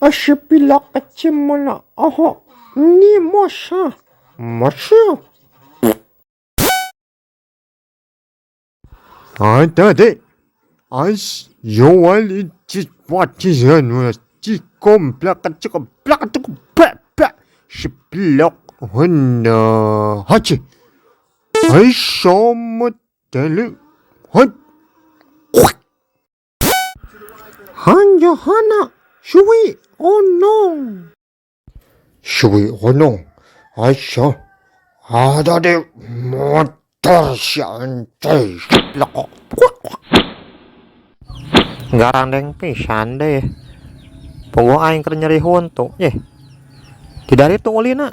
Ashipilak at aho ni mosha mashu. Tadi as yowal tikom plakatikom plakatikom pa pa shiplok hunna hachi. Ay shomotelu hot. Han Johanna, shui oh no. Shui oh no. Aisha, adade motor siante shiplok. Garandeng pisan deh. Puguh aing keur nyeri huntu, yeh. Tidak itu ulina.